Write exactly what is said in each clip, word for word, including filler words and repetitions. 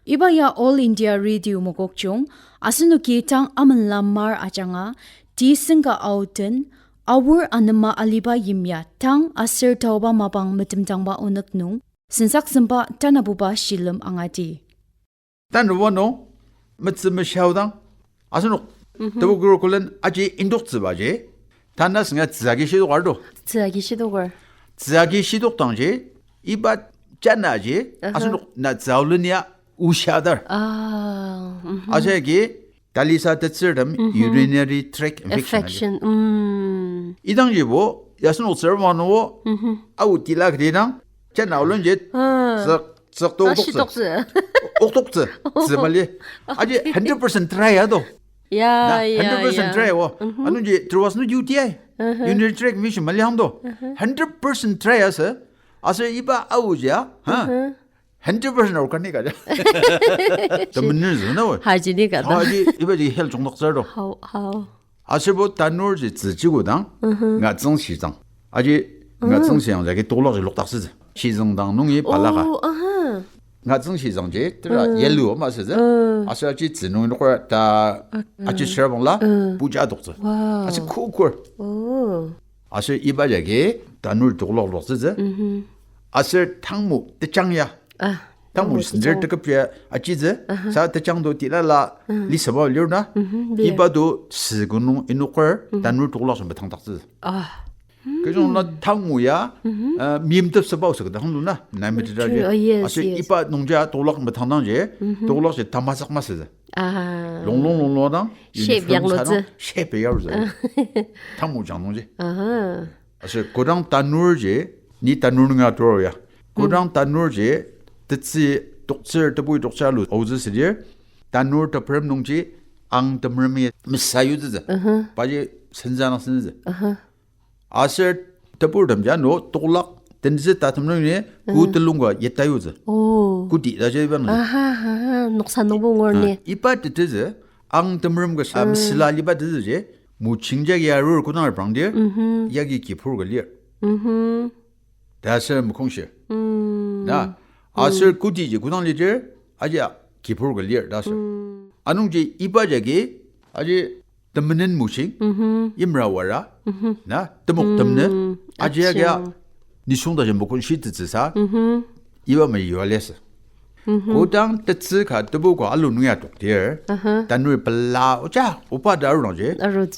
Iba ya All India Radio Mokokchung, asenoki tang amenlamar ajanga, T. Senka Aoten, aor anema aliba yimya tang aser taoba mapang metemdangba onük nung, sensaksemba tanabuba shilem angati. Tanabuba nung, metsü meshaodang, asenok, tebu kuru külen aji indoktsübaji, tanü sünga tzü agi shidoker to. Tzü agi shidoker. Tzü agi shidokdangji, iba janaji, asenok na tzü aolenia oshadar. Aser agi, talisa tetsürtem urinary tract infection agi. Idangjibo, ya asenok tsürabang nungo, ao tila kati dang, jana aolenji, tzük, tzük to oktoktsü. Oktoktsü, tzü mali. Aji hundred percent dry ya to. Ya, hundred percent dry wo. Anungji, there was no U T I. Urinary tract infection mali ang to. Hundred percent dry ya se. Aser iba aoji ya, hundred percent organic aja. Temenenzü na we. Hygienic aja. Aji, ibaji health jungdaktsür to. Aserbo tanurji tzüji kodang, ngatsüng shizang. Aji, ngatsüng shizang jagi toklakji lokdaktsütsü. Shizang dang nungi balaka. Ngatsüng shizangji, tera yellow ama sütsü. Aser aji tzü nungi lokra ta, aji shirabangla, puja adoktsü. Aser kukur. Aser iba jagi, tanur toklak loktsütsü. Aser tangmo techang ya. Tangmo sender teküp ya ajitsü. Sa techang to tilala, lisaba lir na. Iba to sü kunung inoker, tanur toklak shimba tangdaktsütsü. Kechong na tangmo ya, mimtep sebao sü kedang lu na, na meteta ji. Aser iba nungja toklak metangdangji, toklakji tamasak masütsü. Longlong longlong dang, shape uniform sa dang, shape yarutsü. Tangmo jang nungji. Aser kodang tanurji, ni tanur nunga turo ya. Kodang tanurji, tetsü toktsür, tebui toktsür alu aotsü südir, tanur teperem nungji, ang temeremi mesayutsütsü. Paji senza nang sentsü. Aser tebur temja no toklak tenzü tatem nungi ku telung ka yetayutsü. Kudi ta jai bang. Noksa nungbo ngor ni. Iba tetezü, ang temerem ka sa mesüla liba tetezü ji, muching jagi arur kodang arprangdir, yagi kipur ka lir. Ta aser mokongshir. Na, aser kudiji kodang lidir, aji kipur ka lir ta aser. Anungji iba jagi, aji temenen muching, imra wara, na, temok temnen, aji agia, nisung ta jembo kun shi tetsü sa, iba ma yua liasü. Kodang tetsü ka tebu ka alu nungi adokdir, tanur pela oja, oba ta arunangji,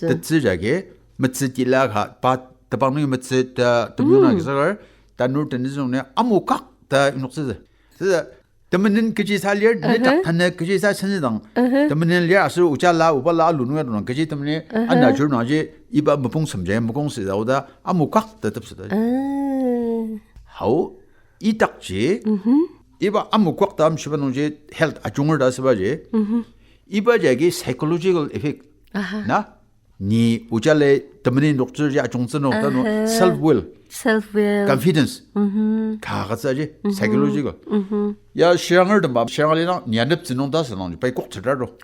tetsü jagi, metsü tila ka, pa tebang nungi metsü ta temyona kisakar, tanur tenizung ni amokak ta inoktsütsü. Sü temenen kechi sa lir, nedak tanü kechi sa senüdang. Temenen lir aser ojala, obala, alu nunga dang kechi temenen, ana jur nangji, iba mepung semjai, mepung sida oda, amokak ta tepseta. Hao, idakji, iba amokak ta amshiba nungji, health ajunger ta asübaji. Iba jagi psychological effect. Na, ni ojale temenen doktsürji ajungtsü nung, tano self will, confidence. Ka katsü aji, psychological. Ya shiranger temba, shiranger lidang, ni aneptsü nung ta sü nungji, pai kok tsüta ro.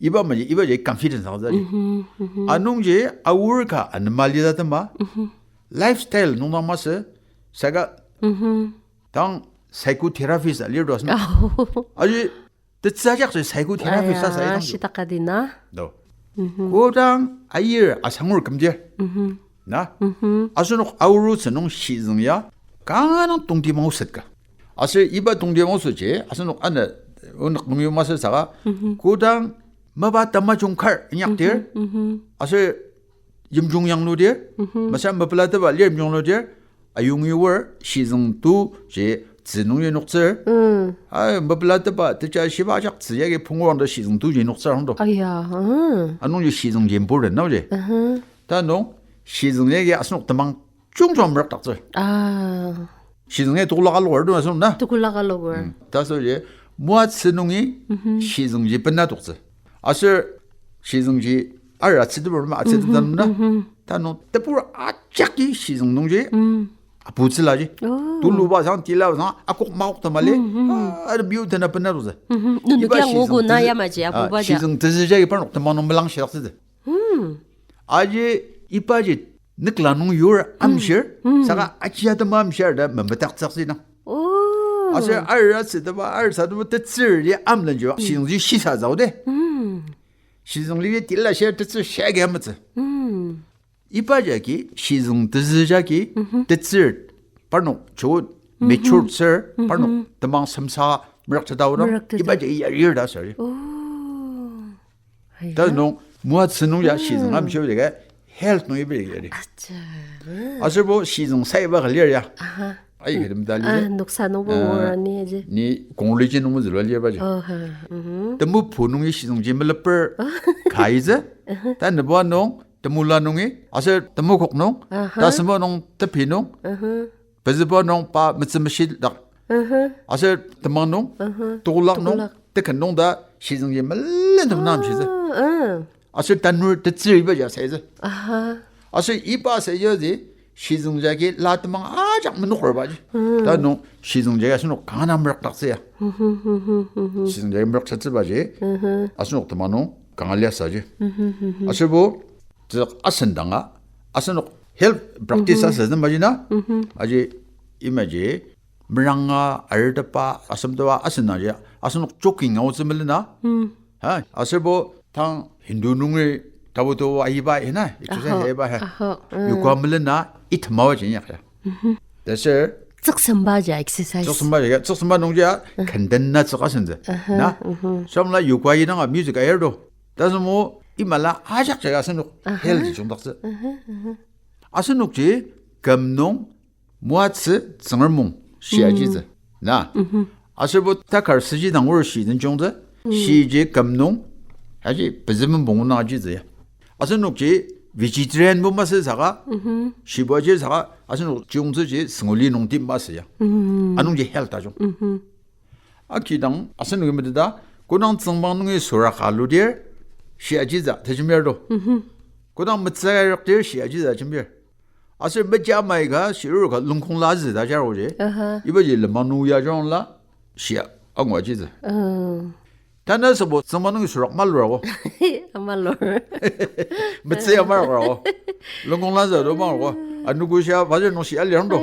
Iba maji, iba ji confidence ang aji. Anungji, aor ka anema lita tema, lifestyle nung dang masü, saka, tang psychotherapist alir do asü. Aji, tetsü ajak ji psychotherapist sa sa idang. Shitakadina. Do. Kodang ayir asangur kümdir. Na. Asenok aorutsü nung shizüng ya, kanga nung tongtibang oset ka. Aser iba tongtibang osetji, asenok ana, onok nung yimasa saka, kodang mapa tamajung kar inyakdir, aser yimjung yangludir, masü mepela teba lir yimjung ludir, ayongi oar shizüng tu ji tzü nungi noktsür. Ai, mepela teba teja shiba ajak tzü yagi pungu ang ta shizüng tu ji noktsür ang do. Anungji shizüng ji important nao ji. Ta nung shizüng yagi asenok temang jungjo merak daktsür. Shizüng ya tokolak aloker do asenok na. Tokolak aloker. Ta so ji, moatsü nungi shizüng ji bena toktsü. Aser shizüng ji ara atsü tebur ma atsü tetan na. Ta nung tebur ajaki shizüng nungji. Aputsüla ji. Tuluba sang, tilaba sang, akok maok ta mali. Ara biu tena bena toktsü. Nunu iba kia ngogo shizüng na tezü-, yamaji, apuba ja. Shizüng tezü jagi parnok temang nung melang shidaktsü. Aji ibaji nükla nung yur amshir, saka aji atema amshir ta memetaktsütsü nang. Aser ar atsüteba, ar sateba tetsür ya amlenji shizüngji shisa zao de. Shizüng lili tila shia tetsür shia agi ametsü. Iba jagi shizüng tezü jagi tetsür parnok cho mature sür parnok temang semsa merak teta odang. Iba jagi yarir ta sür. Ta nung moatsü nung ya shizüng amshio jagi health nung iba jagi yari. Aserbo shizüng saiba ka lir ya. Ai, kidem ta lir. Noksa nungbo wara ni aji. Ni congratulation nungbo zülua lir ba ji. Temopu nungi shizüngji meleper kaitsü. Ta nübua nung, temula nungi, aser temokok nung, tasemba nung, tepi nung, pezüba nung, pa metsü meshi dak. Aser temang nung, tokolak nung, teken nung ta shizüngji melentem na amshitsü. Aser tanur tetsür iba ja saitsü. Aser iba saitsü ji, shizüng jagi la temang ajak menoker ba ji. Ta nung shizüng jagi asenok kanga merak daktsü ya. Shizüng jagi merak satsüba ji. Asenok temang nung kanga liasa ji. Aserbo, tsük asen danga, asenok health practice asü zema ji na. Aji, imaji, meranga, aritepa, asemtepa, asen dang ji, asenok jogging aotsü melena. Ha, aserbo tang Hindu nungi tabu tabu aiba hina, exercise aiba ha. Yoga melena itemawa ji inyak ya. Taser tsüksemba ja exercise. Tsüksemba ja, tsüksemba nungji ya, kenden na tsük asentsü. Na, samla yoga idanga music ayar do. Tasü mo imala ajak ja asenok health ji jungdaktsü. Asenokji küm nung moatsü Tsüngremmung shi ajitsü. Na. Aserbo takar süji dang or shi den jungtsü. Shiji küm nung aji pezümen pungu nung ajitsü ya. Asenokji vegetarian bo masü saka, shibo aji saka, asenok jungtsüji sünguli nung tim masü ya. Anungji health tajung. Akidang asenoki meteta, kodang tsüngbang nungi süra ka ludir, shi ajitsü tejembir do. Kodang metsü ayakdir, shi ajitsü jembir. Aser meja maika, shirur ka lungkong la zü ta jaroji. Ibaji lemang nung ya jangla, shi angu ajitsü. Tanü sübo tsüngbang nungi süra malur ako. Malur. Metsü ya malur ako. Lungkong la zü do malur ako. Anogo shia bajar nung shi aliang do.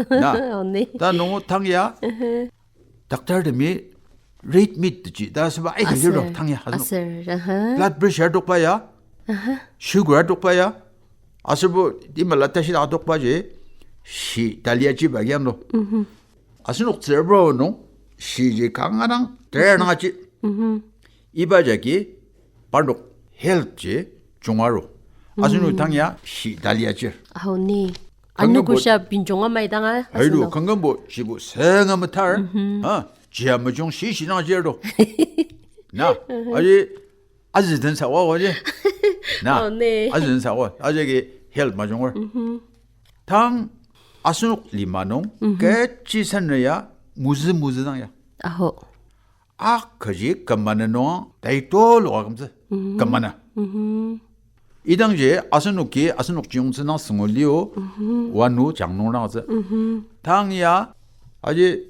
Na. Ta nung tang ya. Doctor temi red meat teji ta süba aika yiro tang ya. Aser, aha. Blood pressure adokba ya. Sugar adokba ya. Aserbo imala tashi adokba ji. Shi tali ajiba kiang do. Asenok tsürabur nung shiji kanga dang tera nang aji. Iba jagi parnok health ji junga aru. Asenok tang ya shi tali ajir. Aho ni. Kangkangbo anogo shia binjonga maidanga, aido, asenok kangkangbo shibo senga metar. Ha, jia mejung shi shi nang ajir do. Na, aji, aji den sawa wa ji. Na, aji den sawa, aji ki health majung or. Tang asenok lima nung, kechi sen ya, mozü mozü dang ya. Aho. Akaji kümana nung tai tulu akümtsü. Kümana. Idangji asenoki asenok jiyongtsü nang süngulio, wanu jang nung nangtsü. Tang ya, aji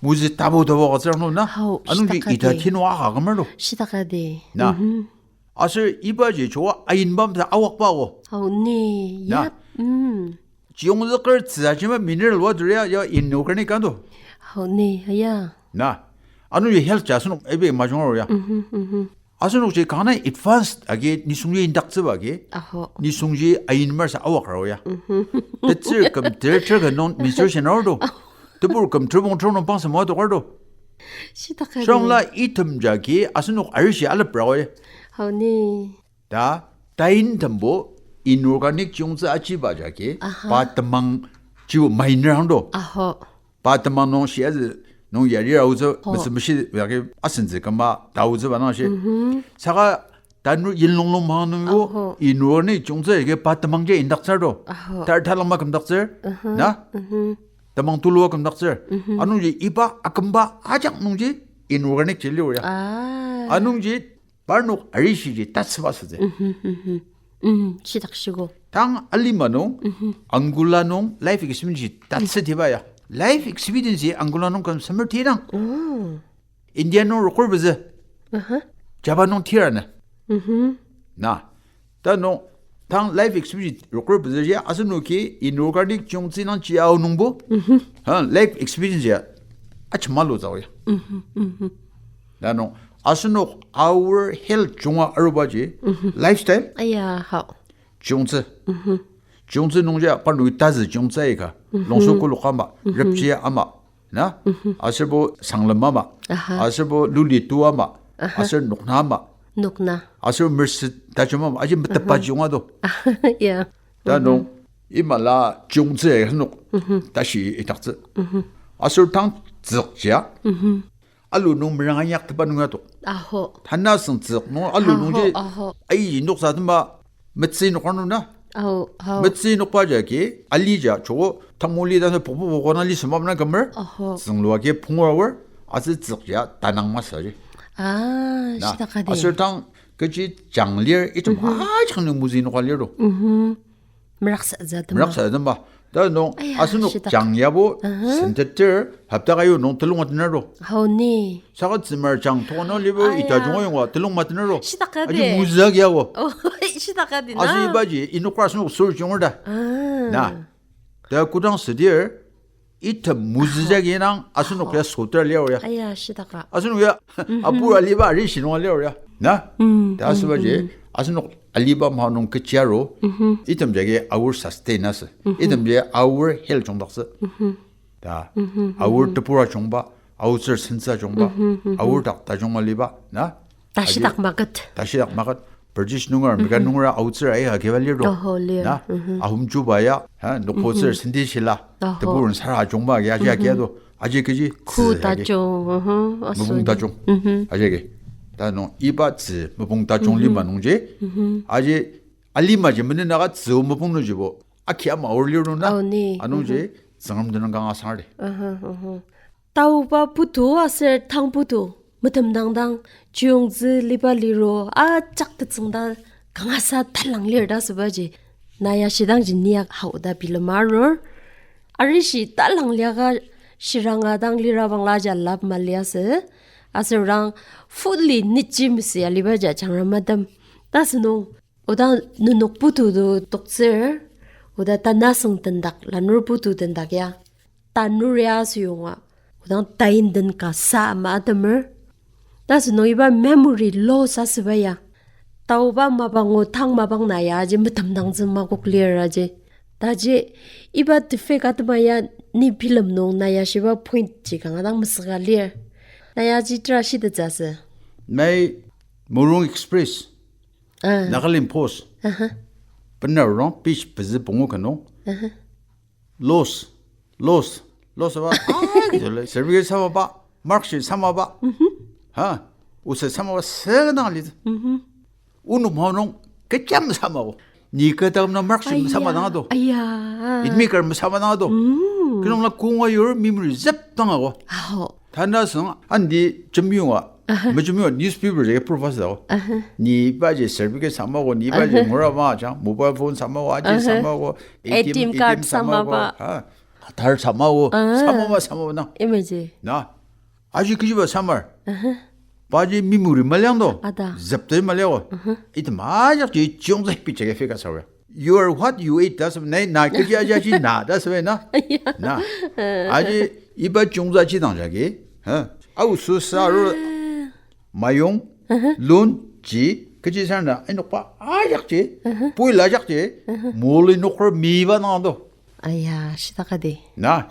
mozü tabu tabu ka tsürang nung na. Anungji ita tinu aka kümer lo. Shitaka de. Na. Aser ibaji choa ainbam ta awakba o. Hau ni, ya. Jiyongzüker tsüajima mineral water ya, ya inorganic kando. Hau ni, ya. Na, anungji health ja asenok ibi majung aro ya. Asenokji kanga advanced agi nisungji indaktsüba agi. Nisungji ain marsa awak aro ya. Tetsür küm ter ter ka nung menstruation aro do. Tebur küm terbong ter nung pangsa moa tokar do. Shitaka. Shongla item jagi asenok arishi alep aro ya. Hau ni. Ta, tain tembo inorganic jiyongtsü achiba jagi, pa temang jibo minor ang do. Pa temang nung shiazü nung yari aotsü, metsü meshi yagi asentsü kümba taotsüba nang shi. Saka tanur yinlonglong manga nung yo, inorganic jiyongtsü yagi pa temang ji indaktsür do. Tar talangma kümdaktsür, na? Temang tulua kümdaktsür. Anungji iba akümba ajak nungji inorganic ji liu ya. Anungji parnok arishiji tatsüba sütsü. Shitak shiko. Tang alima nung, Angola nung life expectancy tatsü tiba ya. Life expectancy Angola nung küm semer tirang. India nung rokur pezü. Japan nung tirana. Na. Ta nung, tang life expectancy rokur pezü ya, asenoki inorganic jiyongtsü nang ji ao nungbo. Ha, life expectancy ya. achima lutsü ya. Tanung, asenok our health junga arubaji, lifestyle. Aya, hao. Chiyungtsü. Chiyungtsü nungji parnok tazü chiyungtsü aika. Longsu kulok ama, repchi ama, na? Aserbo sanglem ama. Aserbo luli tu ama. Aser nokna ama. Nokna. Aser mersi tajung ama. Aji metepa chiyunga do. Ya. Tanung, imala chiyungtsü aika asenok tashi idaktsü. Aser tang tsükjia. Alu nung meranga inyaktepa nung ya tok. Aho. Tanasüng tsük nung alu nungji. Aho, aho. Ai noksa tema metsi nokar nung na. Aho, aho. Metsi nokba jagi, alija, joko, tangmoli ta pokpo pokona li sema na kümer. Aho. Tsünglua agi pungur aor, aser tsükjia tanang masaji. Ah, na, shidaka di. Aser tang kechi jang lir, item ajak nung mozü noka lir do. Meraksatsü atema. Meraksatsü atema. Tanung, asenok jang yabo, senteter, hopta kayu nung telung atener do. Hao ni. Saka tsümar jang tokona libo, ita junga yonga telung matener do. Shidaka di. Aji mozü agi yabo. Shidaka di na. Aser ibaji, inokra asenok sur junga da. Na. Ta kodang südir, item mozü jagi nang asenok ya soter liao ya. Aya, shidaka. Asenok ya, apur aliba ari shinung liao ya. Na? Ta asübaji, asenok aliba ma nung kechi aru, item jagi our sustain asü. Item jagi our health jungdaktsü. Ta, aor tebur ajungba, aotsür sentsü ajungba, aor dak tajung aliba, na? Tashidak maket. Tashidak maket. British nunger, American nunger aotsür aika kiba lir do. Oho, lir. Na? Ahum chuba ya, ha, nokpotsür senti shila. Tebur sara ajungba agi aji agi do. Aji kechi, ku tajung, mopung tajung. Aji agi. Tanung iba tzü mopung tajung lima nungji. Aji alimaji menenaka tzü mopung nungjibo. Aki ama aor lir nung na. Anungji, Tsüngrem tenüng kanga sangar di. Taoba putu aser tang putu, metemdangdang, chiyungtsü liba liro, ajak tetsüngda kangasa talang lir ta asübaji. Na ya shidangji ni ya hao ta bilema arur. Arishi talang liaka shiranga dang lira bangla ja lap maliasü. Aser dang fully nitji mesüa liba ja jangra madam. Tasünung, oda nenok putu do toktsür, oda tanasüng tendak, lanur putu tendak ya. Tanur ya asüyonga, odang tain den ka sa ama atemer. Tasünung iba memory loss asüba ya. Taoba mapang o tang mapang na ya aji metemdangtsü makok lir aji. Taji iba defect atema ya ni bilem nung na ya shiba point ji kanga dang mesüka lir. Na ya ji tera shitettsü asü. Nai Morung Express, Nagaland Post, bener rong page pezü pungu ka nung. Loss, loss, loss aba, ah, certificate samaba, mark sheet samaba, ha, oset samaba sedang li. Onok mao nung kecham samao. Ni kü taküm na mark sheet sama dang ado. Admit card mesama dang ado. Kinungla konga yur memory zep dang ako. Tanasüng andi jemyonga, mejemyonga newspaper jagi proof asüdako. Ni ibaji certificate samako, ni ibaji ngura ma jang, mobile phone samako, aji samako, A T M card samako, ha, Aadhaar samako, samaba, samaba na. Imaji. Na, aji kechiba samar. Paji memory maliang do. Zepte maliako. Item ajakji chiyongtsü habit jagi fake asar. You are what you eat, ta asüba, nai na kechi aji aji na, ta asüba na. Na. Aji iba chiyongtsü aji dang jagi. Ha. Aosü sa aru mayong, lun, ji, kechi sa na, inokba ajakji, puila ajakji, moli nokor miba nang do. Aya, shitaka di. Na.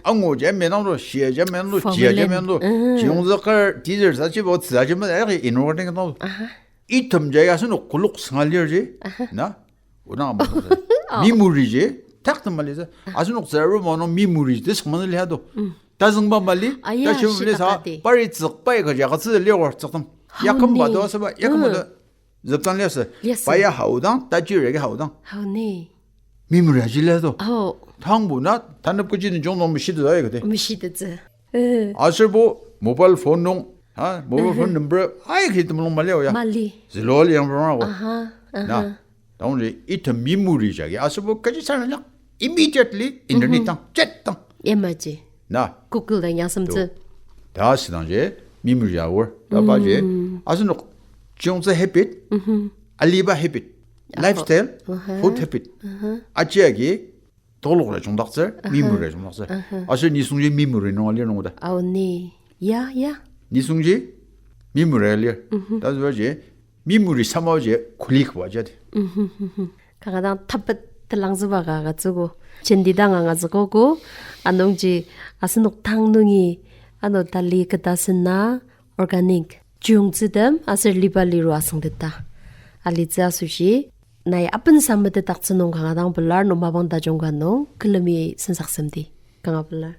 Angu ja menang do, shia ja menang do, jia ja menang do. Chiyongtsü kar teacher sa jibo tsü aji ma ya inro ding do. Item ja ya asenok kulok sanga lir ji. Na. Odang ama. Memory ji tak tem mali sa. Asenok tsü aru ma nung memory ji sangma lir do. Tazüngba mali, tazüngba mali sa, pari tsükba ya kaji akatsü lir tsüktem. Yakamba do asüba, yakamba do. Zepdang liasü. Liasü. Paya haodang, tajir yagi haodang. Hao ni. Memory aji liasü do. Hao. Tangbo na, tanep kechi ni jong nung meshitetsü aika de. Meshitetsü. Aserbo mobile phone nung, ha, mobile phone number, ai ki temulung mali ya. Mali. Ziloli yang pernah ko. Aha, aha. Na, tangbo ji item memory jagi. Aserbo kechi sana jak. Immediately, internet tang, chat tang. Ema ji. Na. Google dang ya semtsü. Ta sidang ji, memory ya wor. Ta ba ji, asenok chiyongtsü habit, aliba habit, lifestyle, food habit. Aji agi, tolok ya jungdaktsür, memory ya jungdaktsür. Aser nisungji memory nung alir nung oda. Ao ni. Ya, ya. Nisungji memory alir. Mhm. Tasübaji memory samaji kulikba jadi. Mhm, mhm. Kanga dang tapet telangzüba ka agütsüogo. Jenti dang angazükogo, anungji asenok tang nungi ano tali keta sena organic chiyungtsütem aser liba liru asüngteta alitsü asoshi, nai apensa metetdaktsü nung kanga dang pelar, no mapang tajung ka nung külemi sensaksemdi kanga pelar.